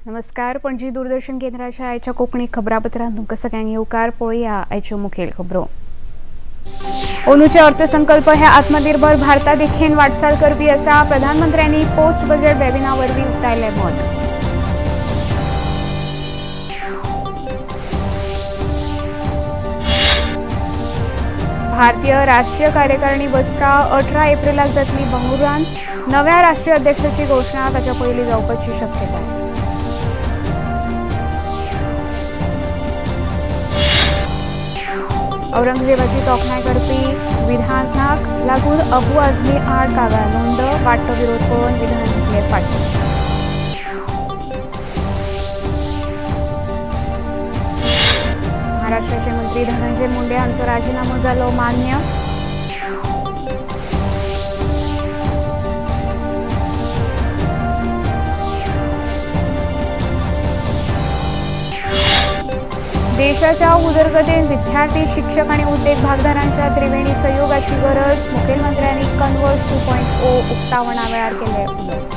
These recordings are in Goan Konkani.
नमस्कार, पणजी दूरदर्शन केंद्राच्या आयच्या कोंकणी खबरापत्रांत तुमकां सगळ्यांक येवकार. पळोवया आयच्यो मुखेल खबरो. अंदूचे अर्थसंकल्प हे आत्मनिर्भर भारता दिखेन वाटचाल करपी आसा. प्रधानमंत्र्यांनी पोस्ट बजेट वेबिना वरवीं उक्तायलें मत. भारतीय राष्ट्रीय कार्यकारिणी बसका 18 एप्रिलाक जातली बंगळुरांत. नव्या राष्ट्रीय अध्यक्षाची घोशणा ताच्या पयलीं जावपाची शक्यताय. औरंगजेबाची तोखणाय करपी विधानाक लागून अबू आझमी आड कागाळ नोंद. वाडटो विरोध पळोवन विधान घेतले फाटीं. महाराष्ट्राचे मंत्री धनंजय मुंडे हांचो राजीनामो जालो मान्य. देशाच्या उदरगतीत विद्यार्थी, शिक्षक आणि उद्योग भागदारांच्या त्रिवेणी सहयोगाची गरज. मुखेलमंत्र्यांनी कन्वर्ज 2.0 उक्तावणा वेळार केले उलोवप.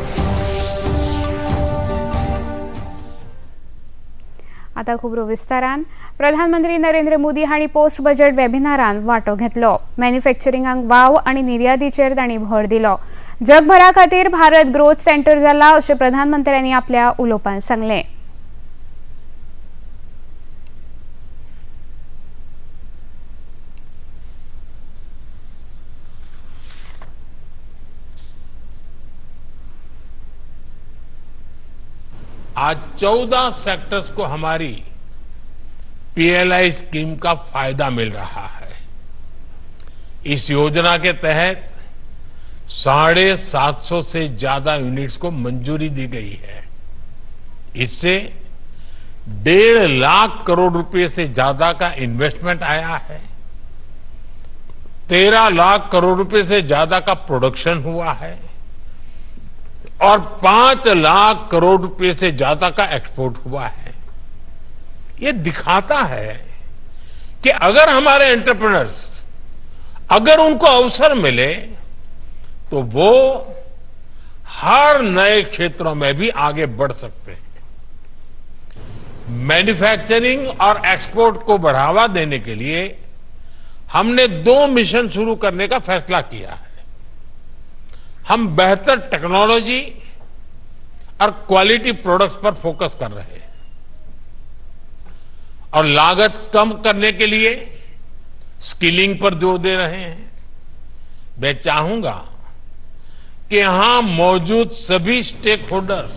आता खबरो विस्तारान. प्रधानमंत्री नरेंद्र मोदी हांणी पोस्ट बजेट वेबिनारान वांटो घेतलो. मॅन्युफॅक्चरिंगाक वाव आनी निर्यातीचेर तांणी भर दिलो. जगभरा खातीर भारत ग्रोथ सेंटर जाला अशें प्रधानमंत्र्यांनी आपल्या उलोवपांत सांगलें. आज 14 सेक्टर्स को हमारी पीएलआई स्कीम का फायदा मिल रहा है. इस योजना के तहत 750 से ज्यादा यूनिट्स को मंजूरी दी गई है. इससे 1.5 लाख करोड़ रुपए से ज्यादा का इन्वेस्टमेंट आया है, 13 लाख करोड़ रुपए से ज्यादा का प्रोडक्शन हुआ है और 5 लाख करोड़ रुपए से ज्यादा का एक्सपोर्ट हुआ है. ये दिखाता है कि अगर हमारे एंटरप्रेन्योर्स, अगर उनको अवसर मिले तो वो हर नए क्षेत्रों में भी आगे बढ़ सकते हैं. मैन्युफैक्चरिंग और एक्सपोर्ट को बढ़ावा देने के लिए हमने 2 मिशन शुरू करने का फैसला किया है. हम बेहतर टेक्नोलॉजी और क्वालिटी प्रोडक्ट्स पर फोकस कर रहे हैं और लागत कम करने के लिए स्किलिंग पर जोर दे रहे हैं. मैं चाहूंगा कि यहां मौजूद सभी स्टेक होल्डर्स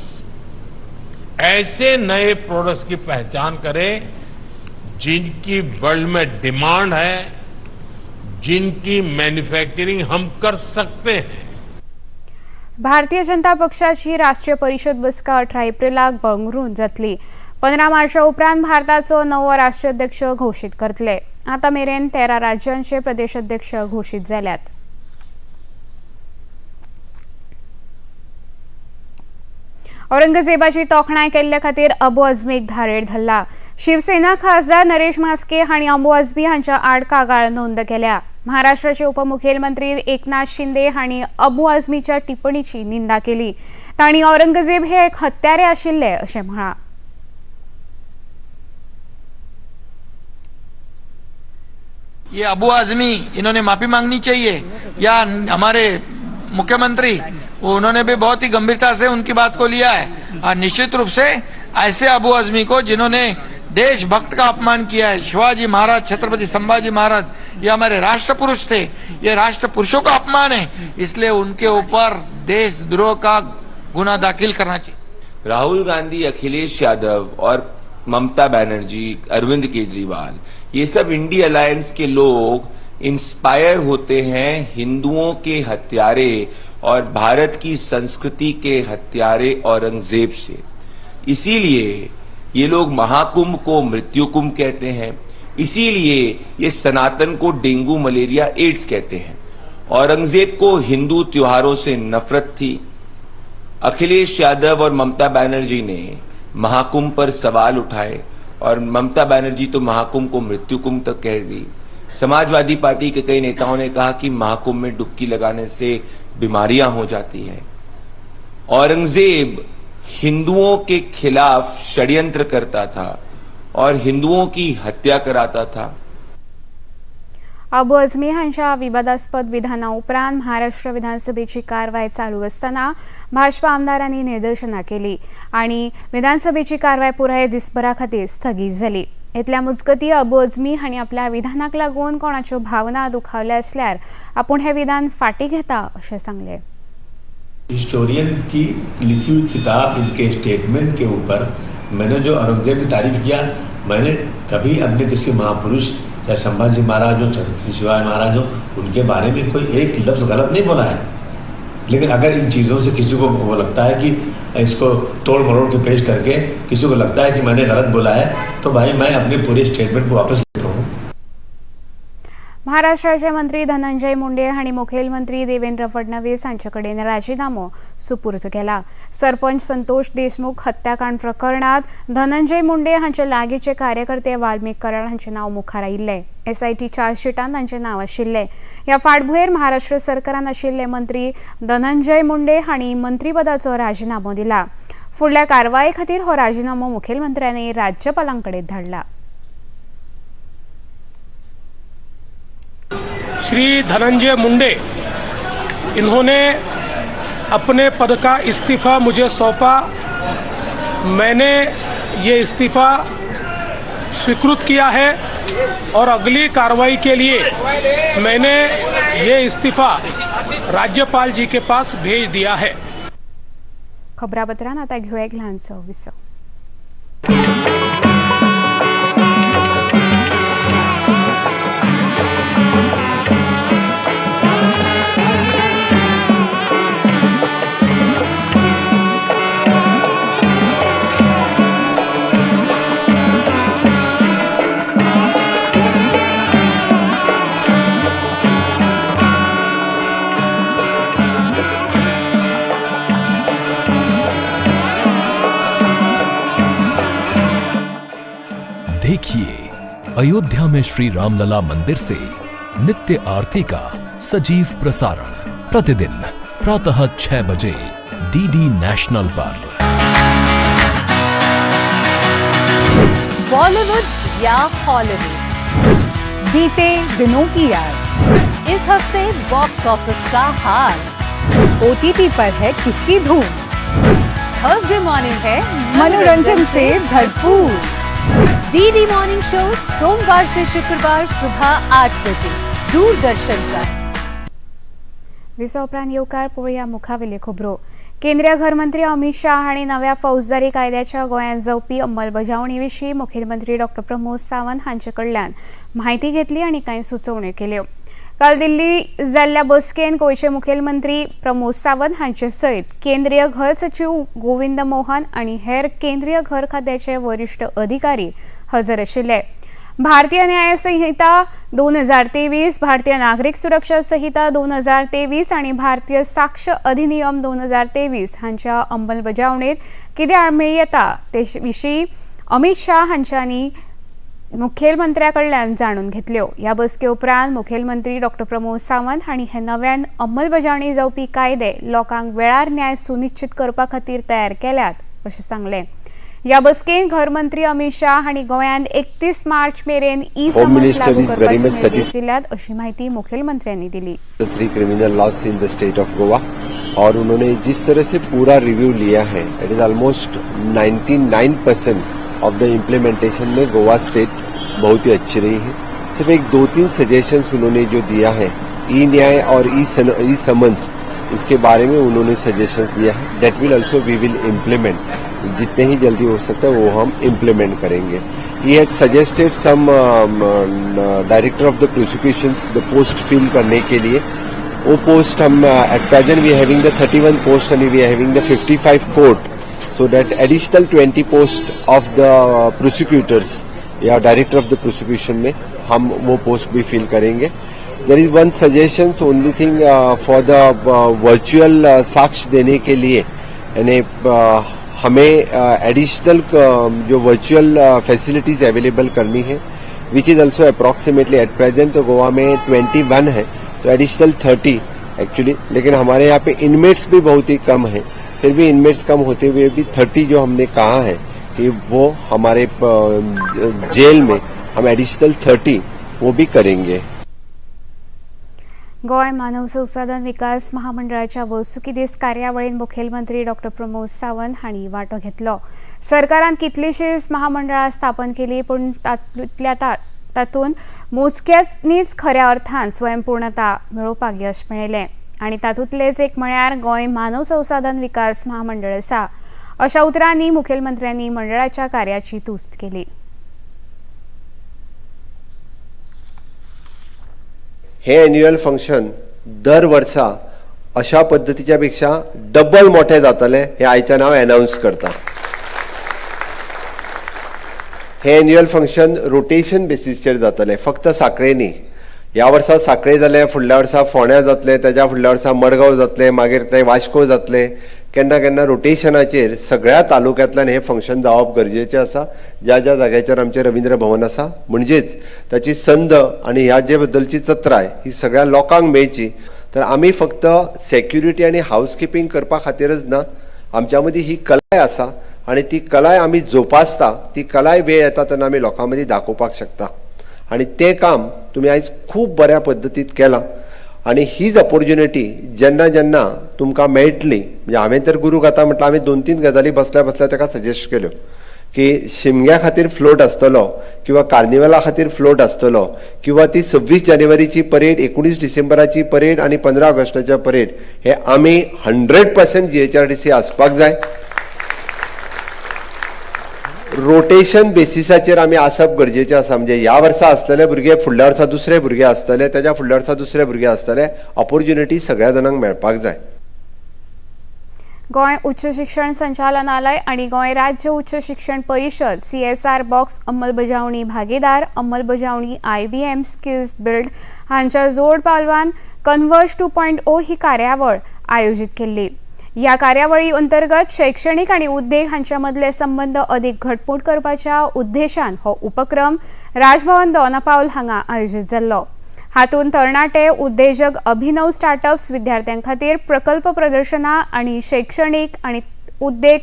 ऐसे नए प्रोडक्ट्स की पहचान करें जिनकी वर्ल्ड में डिमांड है, जिनकी मैन्युफैक्चरिंग हम कर सकते हैं. भारतीय जनता पक्षाची राष्ट्रीय परिषद बसका 18 एप्रिलाक बंगळुरूंत जातली. 15 मार्चा उपरांत भारताचो नवो राष्ट्रीय अध्यक्ष घोशीत करतले. आतां मेरेन 13 राज्यांचे प्रदेश अध्यक्ष घोशीत जाल्यात. औरंगजेबाची तोखणाय केल्ले खातीर अबू आझमीक धारेर धरला. शिवसेना खासदार नरेश मास्के हांणी अबू आझमी हांच्या आड कागाळ नोंद केल्या. महाराष्ट्राचे उपमुखेलमंत्री एकनाथ शिंदे हांणी अबू आझमीच्या टिप्पणीची निंदा केली. तांणी औरंगजेब हे एक हत्यारे आशिल्ले अशें म्हळां. ये अबू आजमी, इन्होंने माफी मांगनी चाहिए, या हमारे मुख्यमंत्री, उन्होंने भी बहुत ही गंभीरता से उनकी बात को लिया है. और निश्चित रूप से ऐसे अबू आजमी को, जिन्होंने देशभक्त का अपमान किया है, शिवाजी महाराज, छत्रपति संभाजी महाराज, ये हमारे राष्ट्र पुरुष थे, ये राष्ट्र पुरुषों का अपमान है, इसलिए उनके ऊपर देशद्रोह का गुना दाखिल करना चाहिए. राहुल गांधी, अखिलेश यादव और ममता बनर्जी, अरविंद केजरीवाल, ये सब इंडी अलायंस के लोग इंस्पायर होते हैं हिंदुओं के हत्यारे और भारत की संस्कृति के हत्यारे औरंगजेब से. इसीलिए ये लोग महाकुंभ को मृत्यु कुंभ कहते हैं. इसीलिए ये सनातन को डेंगू, मलेरिया, एड्स कहते हैं. औरंगजेब को हिंदू त्योहारों से नफरत थी. अखिलेश यादव और ममता बनर्जी ने महाकुंभ पर सवाल उठाए और ममता बनर्जी तो महाकुंभ को मृत्यु कुंभ तक कह दी. समाजवादी पार्टी के कई नेताओं ने कहा कि महाकुंभ में डुबकी लगाने से बीमारियां हो जाती हैं. औरंगजेब हिंदुओं के खिलाफ षड्यंत्र करता था और हिंदुओं की हत्या कराता था। अबू आझमी हांच्या विवादास्पद विधाना उपरांत महाराष्ट्र विधानसभेची कारवाय चालू आसतना भाजपा आमदारांनी निदर्शनां केली आनी विधानसभेची कारवाय पुराय दिसभरा खातीर स्थगीत जाली। इतल्या मुजगती अबू आझमी हांणी आपल्या विधानाक लागून कोणाच्यो भावना दुखावल्या आसल्यार आपूण हें विधान फाटीं घेता अशें सांगलें। हिस्टोरियन की लिखी हुई किताब, इनके स्टेटमेंट के ऊपर मैंने जो औरंगजेब की तारीफ किया, मैंने कभी अपने किसी महापुरुष, चाहे संभाजी महाराज हो, छत्रपति शिवाजी महाराज हो, उनके बारे में कोई एक लफ्ज़ गलत नहीं बोला है। लेकिन अगर इन चीज़ों से किसी को वो लगता है कि इसको तोड़ मरोड़ के पेश करके किसी को लगता है कि मैंने गलत बोला है, तो भाई मैं अपने पूरे स्टेटमेंट को वापस लेता हूँ। महाराष्ट्राचे मंत्री धनंजय मुंडे हांणी मुखेलमंत्री देवेंद्र फडणवीस हांचे कडेन राजिनामो सुपूर्द केला। सरपंच संतोष देशमुख हत्याकांड प्रकरणात धनंजय मुंडे हांचे लागींचे कार्यकर्ते वाल्मीक कराड हांचें नांव मुखार आयिल्लें। एसआयटी चार्जशिटांत तांचें नांव आशिल्लें। ह्या फाटभुंयेर महाराष्ट्र सरकारान आशिल्ले मंत्री धनंजय मुंडे हांणी मंत्रीपदाचो राजिनामो दिला। फुडल्या कारवाये खातीर हो राजिनामो मुखेलमंत्र्यांनी राज्यपालां कडेन धाडला। श्री धनंजय मुंडे, इन्होंने अपने पद का इस्तीफा मुझे सौंपा। मैंने ये इस्तीफा स्वीकृत किया है और अगली कार्रवाई के लिए मैंने ये इस्तीफा राज्यपाल जी के पास भेज दिया है। खबरापत्रांत आतां घेवया एक ल्हानसो विसव। देखिए अयोध्या में श्री रामलला मंदिर से नित्य आरती का सजीव प्रसारण प्रतिदिन प्रातः 6 बजे डीडी नेशनल पर। बॉलीवुड या हॉलीवुड, बीते दिनों की याद, इस हफ्ते बॉक्स ऑफिस का हाल, ओटीटी पर है किसकी धूम, थर्सडे मॉर्निंग है मनोरंजन से भरपूर। डीडी मॉर्निंग शो सोमवार से शुक्रवार सुबह 8 बजे दूरदर्शन पर। विसवा उपरांत येवकार पळोवया मुखावेल्यो खबरो। केंद्रीय घरमंत्री अमित शाह हांणी नव्या फौजदारी कायद्याच्या गोंयांत जावपी अंमलबजावणी विशीं मुखेलमंत्री डॉ प्रमोद सावंत हांचे कडल्यान म्हायती घेतली आनी कांय सुचोवण्यो केल्यो। काल दिल्ली जाल्ल्या बसकेन गोंयचे मुखेलमंत्री प्रमोद सावंत हांचे सयत केंद्रीय घर सचीव गोविंद मोहन आनी हेर केंद्रीय घर खात्याचे वरिश्ठ अधिकारी हजर आशिल्ले। भारतीय न्याय संहिता 2023, भारतीय नागरिक सुरक्षा संहिता 2023 आनी भारतीय साक्ष अधिनियम 2023 हांच्या अंमलबजावणेत कितें आडमेळी येता ते विशीं अमित शाह हांच्यांनी मुखेलमंत्र्या कडल्यान जाणून घेतल्यो। ह्या बसके उपरांत मुखेलमंत्री डॉ प्रमोद सावंत हांणी हे नव्यान अंमलबजावणी जावपी कायदे लोकांक वेळार न्याय सुनिश्चित करपा खातीर तयार केल्यात अशें सांगलें। ह्या बसकेन घरमंत्री अमित शाह हांणी गोंयांत 31 मार्च मेरेन ई समन्स लागू करपाचे निर्देश दिल्यात अशी माहिती मुखेलमंत्र्यांनी दिली। 3 criminal laws in the state of Goa और उन्होंने जिस तरह से पूरा रिव्यू लिया है, it is almost 99% of the implementation में गोवा स्टेट बहुत ही अच्छी रही है। सिर्फ एक 2-3 सजेशंस उन्होंने जो दिया है, ई न्याय और ई समन्स, इसके बारे में उन्होंने सजेशंस दिया है। That will also we will implement, जितने ही जल्दी हो सकता है वो हम इम्प्लीमेंट करेंगे। He had suggested some director of the prosecutions the post fill करने के लिए, वो पोस्ट हम at present we having the 31 post and we having the 55 court, so that additional 20 post of the prosecutors या डायरेक्टर ऑफ the prosecution में हम वो पोस्ट भी फिल करेंगे। There is one suggestion only thing for the virtual साक्ष्य देने के लिए, यानी हमें एडिशनल जो वर्चुअल फैसिलिटीज अवेलेबल करनी है, which is also approximately at present तो गोवा में 21 है, तो एडिशनल 30 एक्चुअली, लेकिन हमारे यहाँ पे इनमेट्स भी बहुत ही कम है, फिर भी इनमेट्स कम होते हुए भी 30 जो हमने कहा है कि वो हमारे जेल में हम एडिशनल 30 वो भी करेंगे। गोंय मानव संसाधन विकास महामंडळाच्या वर्सुकी दीस कार्यावळीन मुखेलमंत्री डॉक्टर प्रमोद सावंत हांणी वांटो घेतलो. सरकारान कितलीशींच महामंडळां स्थापन केली, पूण तातूंतल्या तातूंत मोजक्यांनीच खऱ्या अर्थान स्वयंपूर्णता मेळोवपाक यश मेळयलें आनी तातूंतलेच एक म्हळ्यार गोंय मानव संसाधन विकास महामंडळ आसा, अशा उतरांनी मुखेलमंत्र्यांनी मंडळाच्या कार्याची तुस्त केली. हे एन्युअल फंक्शन दर वर्सा अशा पद्दतीच्या पेक्षा डबल मोठे जातले हे आयच्यान हांव एनावन्स करता. हे एन्युअल फंक्शन रोटेशन बेसीसचेर जातले, फक्त साखळे न्ही. ह्या वर्सा साखळे जालें, फुडल्या वर्सा फोंड्या जातलें, तेज्या फुडल्या वर्सा मडगांव जातलें, मागीर तें वास्को जातलें. केन्ना केन्ना रोटेशनाचेर सगळ्या तालुक्यांतल्यान हें फंक्शन जावप गरजेचें आसा. ज्या ज्या जाग्याचेर आमचें रवींद्र भवन आसा, म्हणजेच ताची संद आनी ह्या जे बद्दलची चत्राय ही सगळ्या लोकांक मेळची. तर आमी फक्त सेक्युरिटी आनी हावस किपिंग करपा खातीरच ना, आमच्या मदीं ही कलाय आसा आनी ती कलाय आमी जोपासता. ती कलाय वेळ येता तेन्ना आमी लोकां मदीं दाखोवपाक शकता आनी तें काम तुमी आयज खूब बऱ्या पद्दतीन केलां. आनी हीच ऑपोर्च्युनिटी जेन्ना जेन्ना तुमकां मेळटली, म्हणजे हांवें तर गुरूक आतां म्हटल्यार हांवें 2-3 गजाली बसल्या बसल्या ताका सजेस्ट केल्यो की शिमग्या खातीर फ्लोट आसतलो किंवा कार्निवला खातीर फ्लोट आसतलो किंवा ती 26 जानेवारीची परेड, 19 डिसेंबराची परेड आनी 15 ऑगस्टाच्या परेड हे आमी 100% GHRDC आसपाक जाय. रोटेशन बेसिसाचेर आमी आसप गरजेचें आसा. म्हणजे ह्या वर्सा आसतले भुरगे, फुडल्या वर्सा दुसरे भुरगे आसतले, तेज्या फुडल्या वर्सा दुसरे भुरगे आसतले. ऑपोर्च्युनिटी सगळ्या जाणांक मेळपाक जाय. गोंय उच्च शिक्षण संचालनालय आनी गोंय राज्य उच्च शिक्षण परिशद CSR box अंमलबजावणी भागीदार अंमलबजावणी IBM skills build हांच्या जोड पालवान कन्वर्ज 2.0 ही कार्यावळ आयोजीत केल्ली. ह्या कार्यावळी अंतर्गत शैक्षणिक आनी उद्देग हांच्या मदले संबंद अदीक घटमूट करपाच्या उद्देशान हो उपक्रम राजभवन दोनापावल हांगा आयोजीत जाल्लो. हातूंत तरणाटे उद्देजक, अभिनव स्टार्टअप्स, विद्यार्थ्यां खातीर प्रकल्प प्रदर्शनां आनी शैक्षणिक आनी उद्देग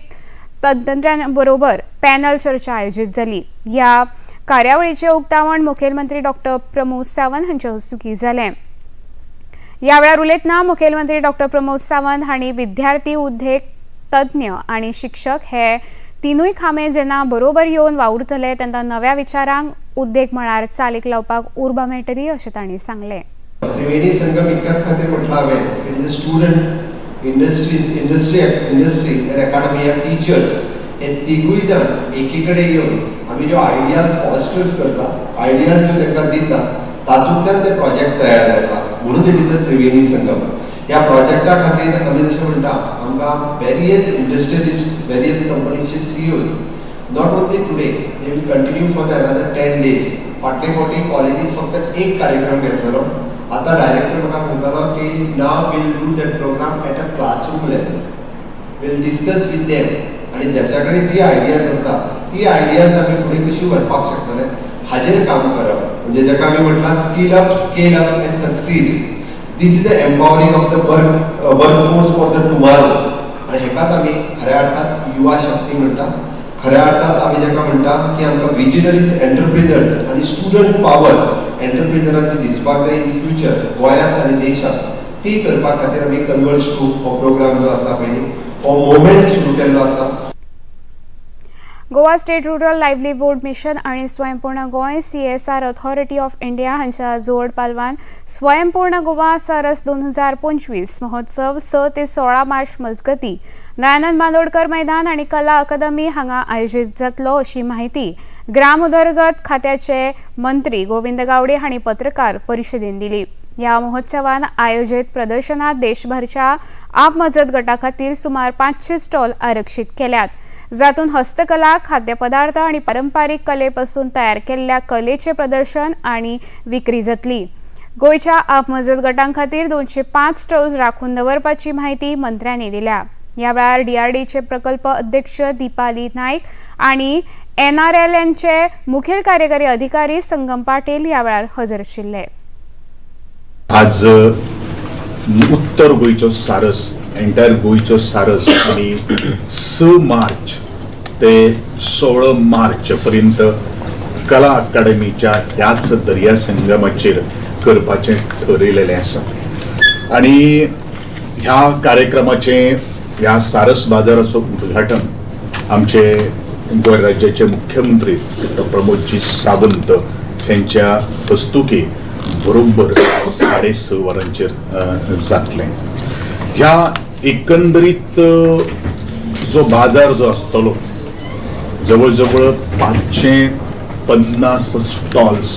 तंत्रज्ञां बरोबर पॅनल चर्चा आयोजीत जाली. ह्या कार्यावळीचें उक्तावण मुखेलमंत्री डॉक्टर प्रमोद सावंत हांच्या हस्तुकीं जालें. ह्या वेळार उलयतना मुखेलमंत्री डॉक्टर प्रमोद सावंत हांणी विद्यार्थी, उद्देग तज्ञ आनी शिक्षक हे तिनूय खांबे जेन्ना बरोबर येवन वावुरतले तेन्ना नव्या विचारांक उद्देग मळार चालीक लावपाक उर्बा मेळटली अशें तांणी सांगलें. त्रिवेणी संगम इतक्याच खातीर म्हटलां हांवें, it is a student, industry and academia, teachers हे तिगूय जाण एकी कडेन येवन आमी ज्यो आयडियाज फॉस्टर्स करता, आयडियाज ज्यो तांकां दिता, तातूंतल्यान ते प्रोजेक्ट तयार जाता. म्हणून it is a Triveni Sangam. ह्या प्रोजेक्टा खातीर आमी जशें म्हणटा, आमकां वेरियस इंडस्ट्रियलिस्ट, वेरियस कंपनीचे CEOs, not only today, they will continue for the another 10 days. फाटले फावटी कॉलेजीत फक्त एक कार्यक्रम घेतलेलो. आतां डायरेक्टर म्हाका सांगतालो की now we'll do that program at a classroom level, we'll discuss with them आनी ज्याच्या कडेन जी आयडियाज आसा ती आयडियाज आमी फुडें कशी व्हरपाक शकतले हाजेर काम करप. म्हणजे जाका आमी म्हटलां skill up, scale up and succeed. This is the empowering of the work force for the tomorrow. आनी हेकाच आमी खऱ्या अर्थात युवा शक्ती म्हणटा. खऱ्या अर्थात आमी जाका म्हणटा की आमकां विजनरीज एंटरप्रिनर्स आनी स्टुडंट पावर एंटरप्रिनरांची दिसपाक जाय इन फ्युचर गोंयांत आनी देशांत. ती करपा खातीर आमी कन्वर्ज 2 हो प्रोग्राम जो आसा पळय हो मुवमेंट सुरू केल्लो आसा. Goa state rural livelihood mission आनी स्वयंपूर्ण Goa CSR authority of India हांच्या जोड पालवान स्वयंपूर्ण गोवा सारस 2025 महोत्सव 6 ते 16 मार्च मजगती दयानंद बांदोडकर मैदान आनी कला अकादमी हांगा आयोजीत जातलो, अशी माहिती ग्राम उदरगत खात्याचे मंत्री गोविंद गावडे हांणी पत्रकार परिशदेन दिली. ह्या महोत्सवान आयोजीत प्रदर्शनात देशभरच्या आप मजत गटा खातीर सुमार 500 स्टॉल आरक्षित केल्यात, जातून हस्तकला, खाद्यपदार्थ आनी पारंपारीक कलेपासून तयार केल्ल्या कलेचे प्रदर्शन आनी विक्री जातली. गोंयच्या आप मजत गटां खातीर 205 स्टॉल्स राखून दवरपाची माहिती मंत्र्यांनी दिल्या. ह्या वेळार डीआरडीचे प्रकल्प अध्यक्ष दीपाली नायक आनी एनआरएलएनचे मुखेल कार्यकारी अधिकारी संगम पाटील ह्या वेळार हजर आशिल्ले. आज उत्तर गोंयचो सारस एंटायर गोंयचो सारस आनी 6 मार्च ते 16 मार्च पर्यंत कला अकादमीच्या ह्याच दर्या संगमाचेर करपाचें ठरयलेलें आसा. आनी ह्या कार्यक्रमाचें ह्या सारस बाजाराचो उद्घाटन आमचे गोंय राज्याचे मुख्यमंत्री डॉक्टर प्रमोदजी सावंत हेंच्या हस्तुकी बरोबर 6:30 वरांचेर जातलें. ह्या एकंदरीत जो बाजार जो आसतलो जवळ जवळ 550 स्टॉल्स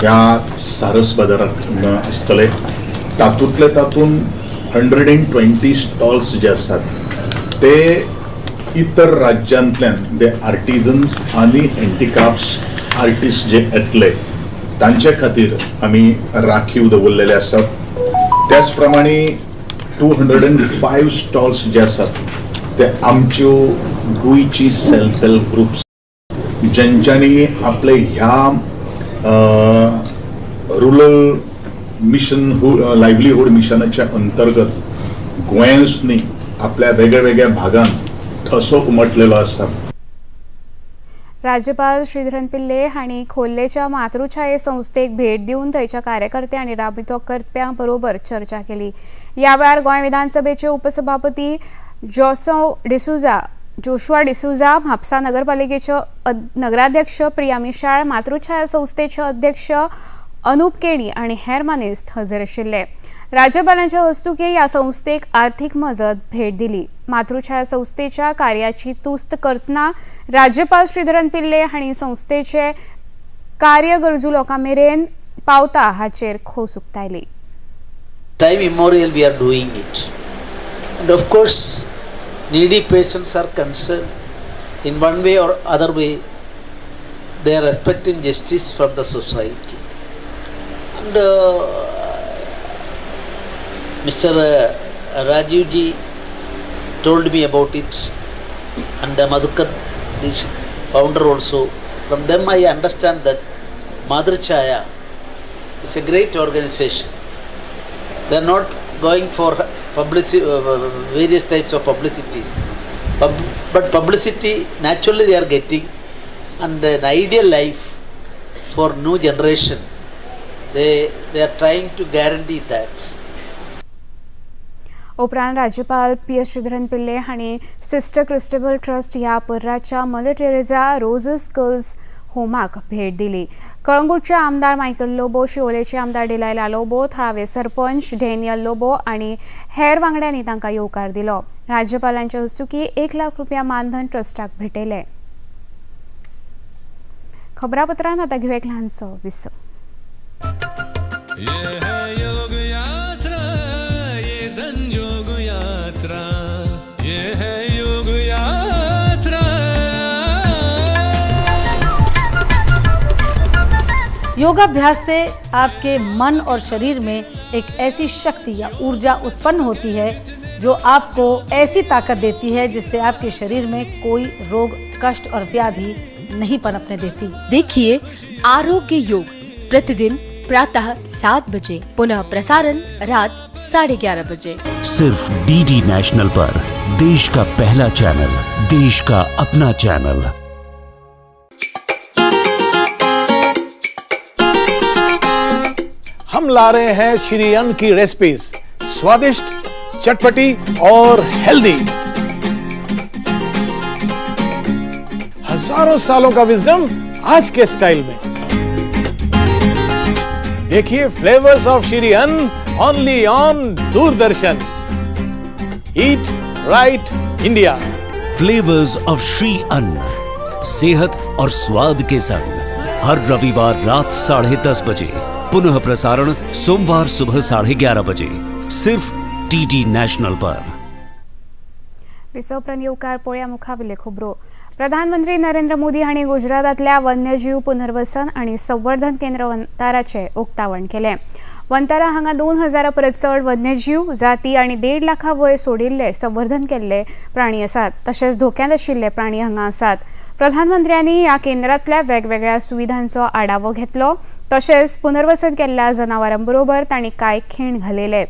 ह्या सारस बाजाराक आसतले. तातूंतले तातूंत 120 स्टॉल्स जे आसात ते इतर राज्यांतल्यान ते आर्टिजन्स आनी हँडीक्राफ्ट्स आर्टिस्ट जे येतले तांचे खातीर आमी राखीव दवरलेले आसात. त्याच प्रमाणे 205 स्टॉल्स जे आसात ते आमच्यो गोंयची सेल्फ हेल्प ग्रुप्स ज्यांच्यांनी आपले ह्या रुरल मिशन लायव्हलीहूड मिशनाच्या अंतर्गत गोंयांत न्ही आपल्या वेगळ्या वेगळ्या भागांत ठसो उमटलेलो आसा. राज्यपाल श्रीधरन पिल्ले हांणी खोर्लेच्या मातृछाये संस्थेक भेट दिवन थंयच्या कार्यकर्ते आनी राबितो करप्यां बरोबर चर्चा केली. ह्या वेळार गोंय विधानसभेचे उपसभापती जोशुआ डिसुजा, म्हापसा नगरपालिकेचे नगराध्यक्ष प्रिया मिशाळ, मातृछाया संस्थेचे अध्यक्ष अनुप केणी आनी हेर मानेस्त हजर आशिल्ले. राज्यपालांच्या हस्तुकी ह्या संस्थेक आर्थिक मजत भेट दिली. मातृछाया संस्थेच्या कार्याची तुस्त करतना राज्यपाल श्रीधरन पिल्ले हांणी संस्थेचे कार्य गरजू लोकां मेरेन पावता हाचेर खोस उक्तायली. Time immemorial we are doing it, and of course needy persons are concerned in one way or other way. They are expecting justice from the society. And Mr. Rajiv ji told me about it, and Madhukar, the founder also. From them I understand that Matruchaya is a great organization. They are not going for publicity, various types of publicities, but publicity naturally they are getting, and an ideal life for new generation. They are trying to guarantee that. उपरांत राज्यपाल पी एस श्रीधरन पिल्ले हांणी सिस्टर क्रिस्टबल ट्रस्ट ह्या पर्राच्या मदर टेरेझा रोजस गर्ल्स होमाक भेट दिली. कळंगूटचे आमदार मायकल लोबो, शिवोलेचे आमदार डिलायला लोबो, थळावे सरपंच डॅनियल लोबो आनी हेर वांगड्यांनी तांकां येवकार दिलो. राज्यपालांच्या हस्तुकी 1 लाख रुपया मानधन ट्रस्टाक भेटयले. खबरापत्रांत आतां घेवया एक ल्हानसो विसव. योगाभ्यास से आपके मन और शरीर में एक ऐसी शक्ति या ऊर्जा उत्पन्न होती है जो आपको ऐसी ताकत देती है जिससे आपके शरीर में कोई रोग, कष्ट और व्याधि नहीं पनपने देती। देखिए आरोग्य योग प्रतिदिन प्रातः 7 बजे, पुनः प्रसारण रात 11:30 बजे, सिर्फ डीडी नेशनल पर। देश का पहला चैनल, देश का अपना चैनल। हम ला रहे हैं श्री अन्न की रेसिपीज, स्वादिष्ट, चटपटी और हेल्दी। हजारों सालों का विजडम आज के स्टाइल में। देखिए flavours of Shri Anna only on Doordarshan. Eat right India. Flavours of Shri Anna, सेहत और स्वाद के संग, हर रविवार रात 10:30 बजे, पुनः प्रसारण सोमवार सुबह 11:30 बजे, सिर्फ डीडी नेशनल पर। विसव येवकार पळोवया मुखावेल्यो खबरो. प्रधानमंत्री नरेंद्र मोदी हांणी गुजरातांतल्या वन्यजीव पुनर्वसन आनी संवर्धन केंद्र वंताराचें उक्तावण केलें. वंतारा हांगा 2000 परस चड वन्यजीव जाती आनी 1.5 लाखा वयर सोडिल्ले संवर्धन केल्ले प्राणी आसात, तशेंच धोक्यांत आशिल्ले प्राणी हांगा आसात. प्रधानमंत्र्यांनी ह्या केंद्रांतल्या वेगवेगळ्या सुविधांचो आढावो घेतलो, तशेंच पुनर्वसन केल्ल्या जनावरां बरोबर तांणी कांय खीण घालयले.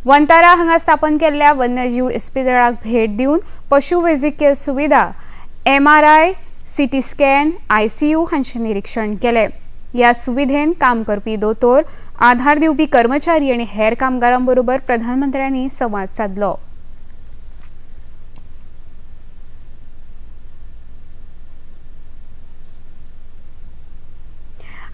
वंतारा हांगा स्थापन केल्ल्या वन्यजीव इस्पितळाक भेट दिवन पशुवैजकीय सुविधा, एमआरआय, सीटी स्कॅन, आयसीयू हांचें निरीक्षण केलें. ह्या सुविधेन काम करपी दोतोर, आधार दिवपी कर्मचारी आनी हेर कामगारां बरोबर प्रधानमंत्र्यांनी संवाद सादलो.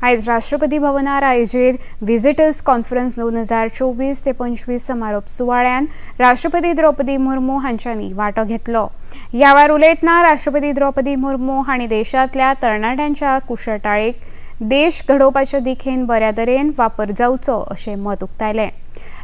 आयज राष्ट्रपती भवनार आयोजीत व्हिजिटर्स कॉन्फरन्स 2024 ते 25 समारोप सुवाळ्यान राष्ट्रपती द्रौपदी मुर्मू हांच्यांनी वांटो घेतलो. ह्या वेळार उलयतना राष्ट्रपती द्रौपदी मुर्मू हांणी देशांतल्या तरणाट्यांच्या कुशळटायेक देश घडोवपाच्या दिखेन बऱ्या तरेन वापर जावचो अशें मत उक्तायलें.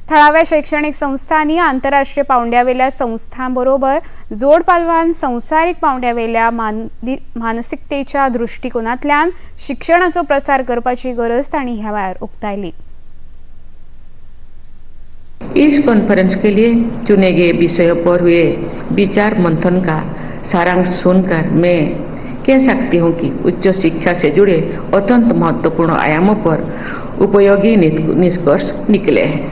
थळाव्या शैक्षणिक संस्थांनी आंतरराष्ट्रीय पावंड्यावेल्या संस्थां बरोबर जोड पालवान संवसारीक पावंड्यावेल्या मानसिकतेच्या दृश्टिकोनांतल्यान शिक्षणाचो प्रसार करपाची गरज तांणी ह्या वेळार उक्तायली. इस कॉन्फ्रेंस के लिए चुने गए विषयों पर हुए विचार मंथन का सारांश सुनकर मैं कह सकती हूँ कि उच्च शिक्षा से जुड़े अत्यंत महत्वपूर्ण आयामों पर उपयोगी निष्कर्ष निकले हैं.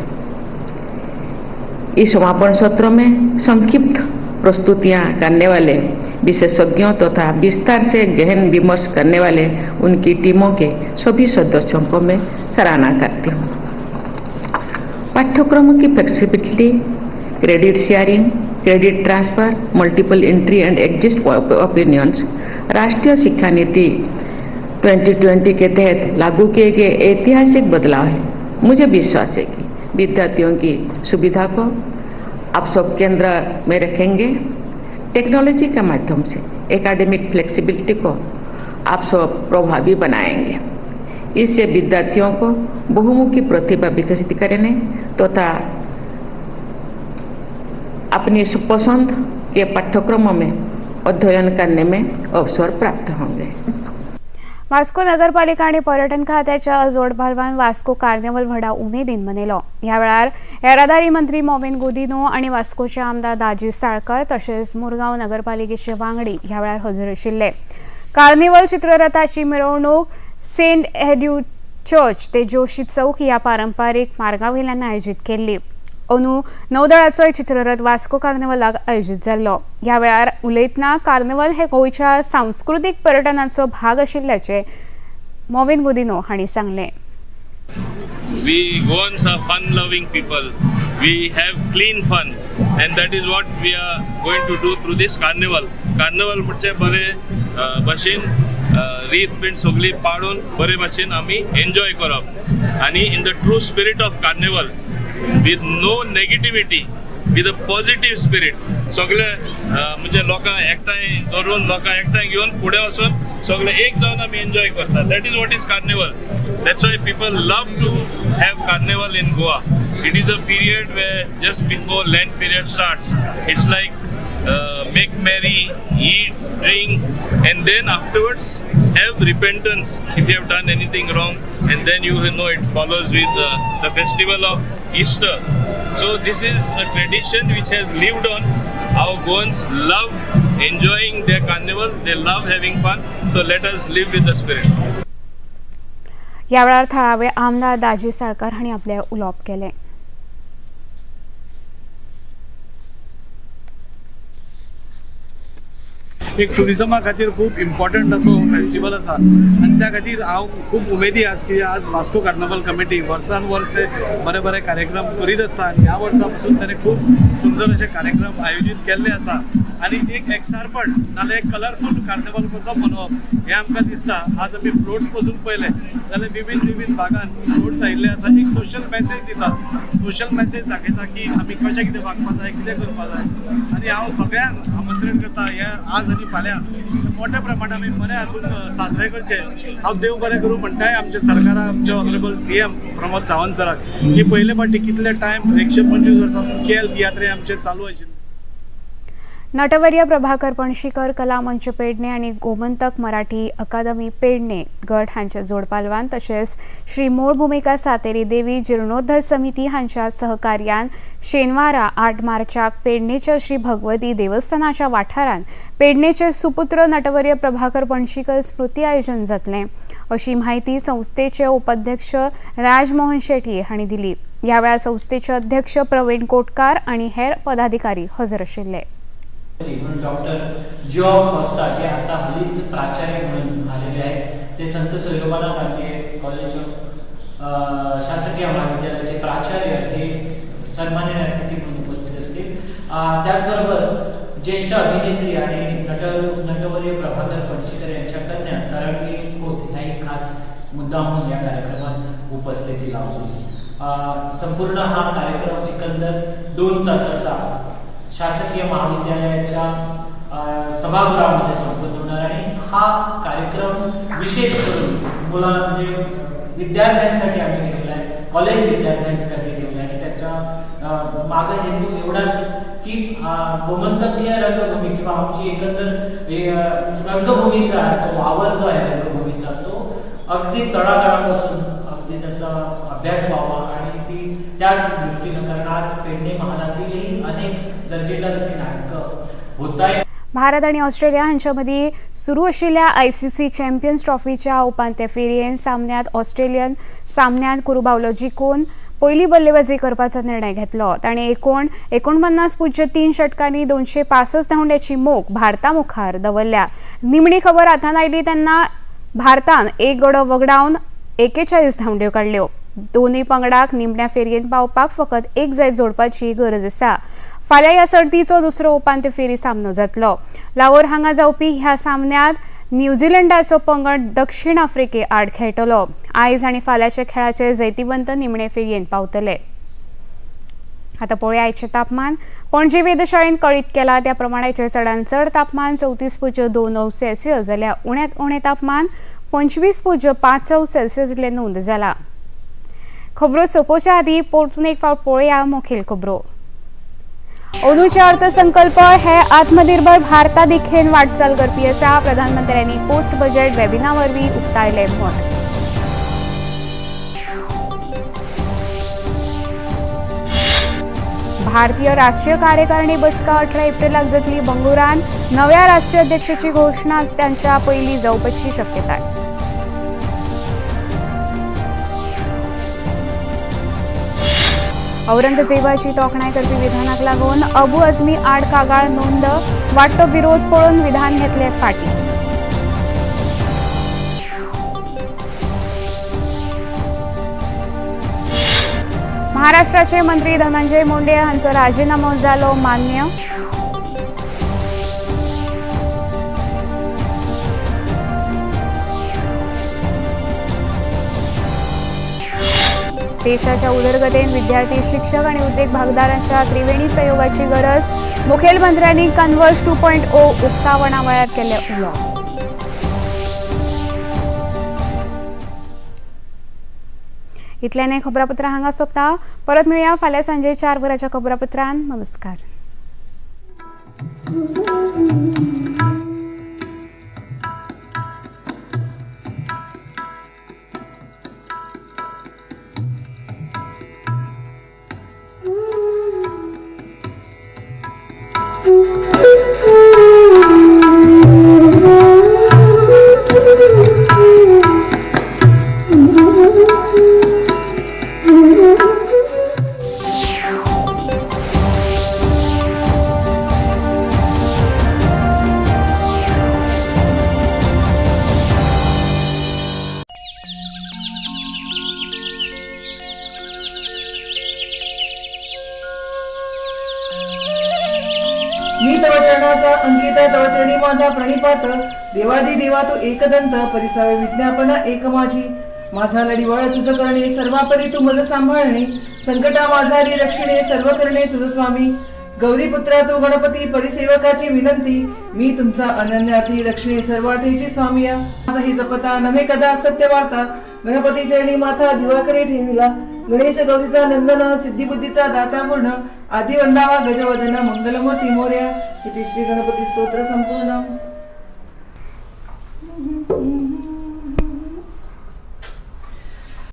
इस समापन सत्र में संक्षिप्त प्रस्तुतियाँ करने वाले विशेषज्ञों तथा विस्तार से गहन विमर्श करने वाले उनकी टीमों के सभी सदस्यों को मैं सराहना करती हूँ. पाठ्यक्रमों की flexibility, credit sharing, credit transfer, multiple entry and exit opinions राष्ट्रीय शिक्षा नीति 2020 के तहत लागू किए गए ऐतिहासिक बदलाव है. मुझे विश्वास है कि विद्यार्थियों की सुविधा को आप सब केंद्र में रखेंगे. टेक्नोलॉजी के माध्यम से एकेडमिक फ्लेक्सिबिलिटी को आप सब प्रभावी बनाएंगे. इससे विद्यार्थियों को बहुमुखी प्रतिभा विकसित करने तथा अपनी पसंद के पाठ्यक्रमों में अध्ययन करने में अवसर प्राप्त होंगे. वास्को नगरपालिका आनी पर्यटन खात्याच्या जोडभालवान वास्को कार्निवल व्हडा उमेदीन मनयलो. ह्या वेळार येरादारी मंत्री मॉविन गुदिन्हो आनी वास्कोचे आमदार दाजी साळकर तशेंच मुरगांव नगरपालिकेचे वांगडी ह्या वेळार हजर आशिल्ले. कार्निवल चित्ररथाची मिरवणूक सेंट एड्यू चर्च ते जोशी चौक ह्या पारंपारीक मार्गावयल्यान आयोजीत केल्ली. अंदू नौदळाचोय चित्ररथ वास्को कार्निवलाक आयोजीत जाल्लो. ह्या वेळार उलयतना कार्निवल हे गोंयच्या सांस्कृतीक पर्यटनाचो भाग आशिल्ल्याचें मॉविन गुदिन्हो हांणी सांगलें. We Goans are fun-loving people. We have clean fun, and that is what we are going to do through this carnival. Carnival म्हणजे बरे भशेन रीत बीन सगळी पाडून बरे भशेन आमी एन्जॉय करप आनी in the true spirit of carnival, with no negativity, with a positive spirit. सगळे म्हणजे लोकांक एकठांय धरून, लोकांक एकठांय घेवन फुडें वचून सगळे एक जावन आमी एन्जॉय करता. That is what is carnival. That's why people love to have carnival in Goa. It is a period where just before Lent period starts, it's like make merry, eat, drink, and then afterwards have repentance if you have done anything wrong, and then you know it follows with the festival of Easter. So this is a tradition which has lived on. Our Goans love enjoying their carnival, they love having fun, so let us live with the spirit. ह्या वेळार थळावे आमदार दाजी साळकर हांणी आपलें उलोवप केलें. एक टुरिजमा खातीर खूब इम्पॉर्टंट असो फेस्टिवल आसा आनी त्या खातीर हांव खूब उमेदी आज की आज वास्को कार्निवल कमिटी वर्सान वर्स ते बरे बरे कार्यक्रम करीत आसता आनी ह्या वर्सा पसून ताणें खूब सुंदर अशे कार्यक्रम आयोजीत केल्ले आसा आनी एक एक्सारपण नाल्यार एक कलरफूल कार्निवल कसो मनोवप हें आमकां दिसता. आज आमी फ्लोट्स पसून पळयले जाल्यार विविध विविध भागान फ्लोट्स आयिल्ले आसा. एक सोशल मॅसेज दिता, सोशल मॅसेज दाखयता की आमी कशें कितें वागपा जाय, कितें करपा जाय. आनी हांव सगळ्यांक आमंत्रण करता हे आज आनी फाल्यां मोठ्या प्रमाणात आमी बऱ्या हातून साजरे करचे. हांव देव बरें करूं म्हणटाय आमच्या सरकाराक, आमच्या ऑनरेबल CM Pramod Sawant सराक की पयले फावटी कितले टायम 125 वर्सां केल तियात्र आमचे चालू आशिल्ले. नटवर्य प्रभाकर पणशीकर कला मंच पेडणे आनी गोमंतक मराठी अकादमी पेडणे गट हांच्या जोडपालवान तशेंच श्री मूळ भुमिका सातेरी देवी जिर्णोद्धार समिती हांच्या सहकार्यान शेनवारा 8 मार्चाक पेडणेच्या श्री भगवती देवस्थानाच्या वाठारान पेडणेचे सुपुत्र नटवर्य प्रभाकर पणशीकर स्मृती आयोजन जातलें अशी माहिती संस्थेचे उपाध्यक्ष राजमोहन शेट्ये हांणी दिली. ह्या वेळार संस्थेचे अध्यक्ष प्रवीण कोटकार आनी हेर पदाधिकारी हजर आशिल्ले. डॉक्टर जिओ कोस्ता जे आता हल्लीच प्राचार्य म्हणून आलेले आहेत, ते संत सोयरोबानाथ गांधी कॉलेज शासकीय महाविद्यालयाचे प्राचार्य हे सन्माननीय अतिथी म्हणून उपस्थित असतील. त्याचबरोबर ज्येष्ठ अभिनेत्री आणि नटवर्य प्रभाकर पणशीकर यांच्या कन्या तरंगिणी खोत ह्याही खास मुद्दा म्हणून या कार्यक्रमात उपस्थिती लावतील. संपूर्ण हा कार्यक्रम एकंदर 2 तासाचा शासकीय महाविद्यालयाच्या सभागृहामध्ये संपन्न होणार आणि हा कार्यक्रम विशेष करून मुलां म्हणजे विद्यार्थ्यांसाठी आम्ही ठेवला आहे, कॉलेज विद्यार्थ्यांसाठी ठेवला आहे. आणि त्याच्या मागं हेतू एवढाच की गोमंतकीय रंगभूमी किंवा आमची एकंदर रंगभूमीचा तो वावर जो आहे रंगभूमीचा तो अगदी तळागाळापासून अगदी त्याचा अभ्यास व्हावा आणि ती त्याच दृष्टीनं, कारण आज पेडणे महालातीलही अनेक दर्जेदार अशी नाटकं होत आहेत. भारत आणि ऑस्ट्रेलिया हांच्या मदीं सुरू आशिल्ल्या आयसीसी चॅम्पियन्स ट्रॉफीच्या उपांत्य फेरयेन सामन्यांत ऑस्ट्रेलियन सामन्यांत कुरुबावलो जिखून पयली बल्लेबाजी करपाचो निर्णय घेतलो. ताणें 49.3 षटकांनी 265 धांवड्याची मोख भारता मुखार दवरल्या. निमणी खबर हातांत आयली तेन्ना भारतान 1 गडो वगडावन 41 धांवड्यो काडल्यो. दोनूय पंगडाक निमण्या फेरयेन पावपाक फकत 1 जैत जोडपाची गरज आसा. फाल्यां ह्या सर्तीचो दुसरो उपांत्य फेरी सामनो जातलो. लाहोर हांगा जावपी ह्या सामन्यांत न्यूझीलंडाचो पंगड दक्षिण आफ्रिके आड खेळटलो. आयज आनी फाल्यांच्या खेळाचे जैतिवंत निमणे फेरयेन पावतले. आतां पळोवया आयचें तापमान. पणजी वेधशाळेन कळीत केला त्या प्रमाणाचें चडांत चड तापमान 34.29 सेल्सियस जाल्यार उण्यांत उणें तापमान 25.5 सेल्सियस इतलें नोंद जाला. खबरो सोंपोवच्या आदीं परतून एक फावट पळोवया मुखेल खबरो. अंदूचे अर्थसंकल्प हे आत्मनिर्भर भारता दिखेन वाटचाल करपी आसा, प्रधानमंत्र्यांनी पोस्ट बजेट वेबिना वरवीं उक्तायलें मत. भारतीय राष्ट्रीय कार्यकारिणी बसका 18 एप्रिलाक जातली. बंगळुरान नव्या राष्ट्रीय अध्यक्षाची घोशणा तांच्या पयलीं जावपाची शक्यताय. औरंगजेबाची तोखणाय करपी विधानाक लागून अबू आझमी आड कागाळ नोंद, वाडटो विरोध पळोवन विधान घेतले फाटीं. महाराष्ट्राचे मंत्री धनंजय मुंडे हांचो राजीनामो जालो मान्य. देशाच्या उदरगतेन विद्यार्थी, शिक्षक आणि उद्योग भागदारांच्या त्रिवेणी सहयोगाची गरज, मुखेलमंत्र्यांनी कन्वर्ज 2.0 उक्तावणा वेळार केल्लें उलोवप. इतल्यान हें खबरापत्र हांगा सोंपता. परत मेळया फाल्यां सांजे 4 वरांच्या खबरापत्रान. नमस्कार. मी तव चरणाचा अंकिता तव चरणी माझा प्रणिपात, देवादी देवा तू एकदंत, परिसावे विज्ञापना एक माझी. माझा लढीवाळ तुझ करणे, सर्वापरी तू मज सांभाळणे, संकटा माझारी रक्षिणे, सर्व करणे तुझ स्वामी. गौरीपुत्रा तू गणपती, परिसेवकाची विनंती, मी तुमचा अनन्यार्थी रक्षिणे सर्वार्थीची स्वामिया. माझाही जपता नव्हे कदा सत्य वार्ता, गणपती चरणी माथा दिवाकरी ठेविला. गणेश गौरीचा नंदन, सिद्धिबुद्धीचा दाता पूर्ण, आदि वंदावा गजवदन, मंगलमूर्ती मोर्या. इति श्री गणपती स्तोत्र संपूर्ण.